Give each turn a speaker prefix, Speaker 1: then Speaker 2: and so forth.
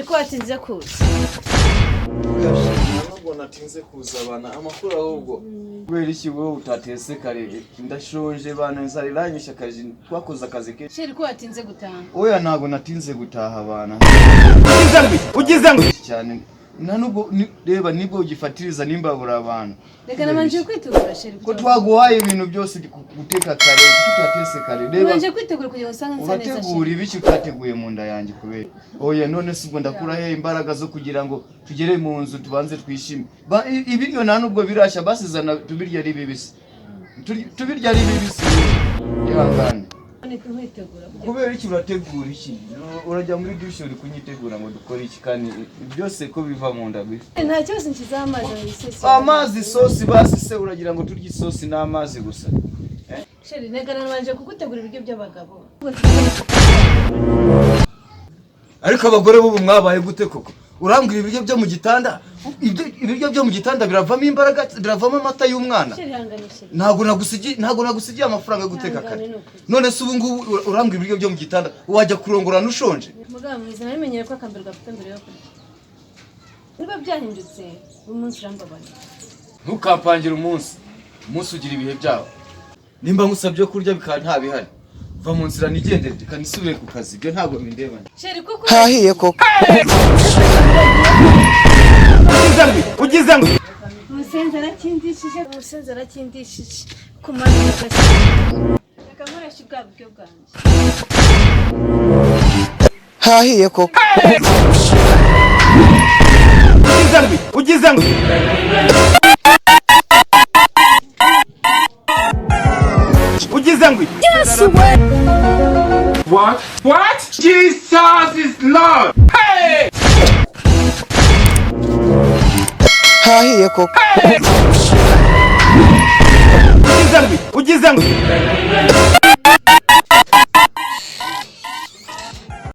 Speaker 1: Ko watinze kuza?
Speaker 2: Ntabwo natinze kuza bana, amakuru ahubwo. Kubera iki wowe utatese kare? Ndashonje bana, inzara iranyishe, akazi twakoze, akazi kenshi.
Speaker 1: Chéri, ko watinze gutaha?
Speaker 2: Oya, ntabwo natinze gutaha bana.
Speaker 3: Ugize ngo
Speaker 2: Cyane, nta nubwo reba nibwo ugifatiriza n'imbabura abantu.
Speaker 1: Reka, nabanje kwitegura, chéri.
Speaker 2: Ko twaguhaye ibintu byose guteka kare, kuki utatese kare? Reba.
Speaker 1: Nabanje kwitegura kugira ngo usange nsa neza.
Speaker 2: Urategura
Speaker 1: Chéri.
Speaker 2: ibiki utateguye mu nda yanjye? Kubera oya, none se ubwo ndakura he imbaraga zo kugira ngo tugere mu nzu tubanze twishime? Ibiryo nta nubwo birashya, basizana tubirya ari bibisi. Tubirya ari bibisi, ihangane.
Speaker 1: Nkwitegura kugira
Speaker 2: Kubera iki? Urategura iki? Urajya muri douche uri kunyitegura ngo dukore iki, kandi byose ko biva mu nda gusa?
Speaker 1: Nta kibazo, nshyizeho amazi mu isosi.
Speaker 2: Amazi, isosi basi se uragira ngo turye isosi n'amazi gusa?
Speaker 1: Chéri, nega nabanje kugutegura ibiryo by'abagabo.
Speaker 2: Ariko abagore b'ubu mwabaye gute koko? Urambwira ibiryo byo mu gitanda, ibiryo byo mu gitanda biravamo imbaraga, biravamo amata y'umwana?
Speaker 1: Chéri, ihangane, chéri.
Speaker 2: Ntabwo nagusigiye amafaranga yo guteka kare.
Speaker 1: Ihangane, ni ukuri.
Speaker 2: None se ubu ngubu urambwira ibiryo byo mu gitanda, wajya kurongorana ushonje?
Speaker 1: Mugabo mwiza, nabimenyere ko akambere gafite mbere yo kurya. Niba byahindutse uyu munsi, urambabarira.
Speaker 2: Ntukampangire umunsi, umunsi ugira ibihe byawo. Nimba ngusabye kurya bikaba nta bihari, va mu nzira nigendere, reka nisubire ku kazi, ibyo ntabwo bindebanye.
Speaker 1: Chéri, koko.
Speaker 4: Hahiye koko.
Speaker 3: Ugize ngo
Speaker 1: Umusenzi arakindishije, umusenzi arakindishije ku mazi. Reka nkoreshe bwa buryo bwanjye.
Speaker 4: Hahiye koko.
Speaker 3: Ugize ngo ugize ngo
Speaker 5: What? What? Jesus is Lord! Hey!
Speaker 4: Hahiye koko.
Speaker 3: Ugize ngo ugize ngo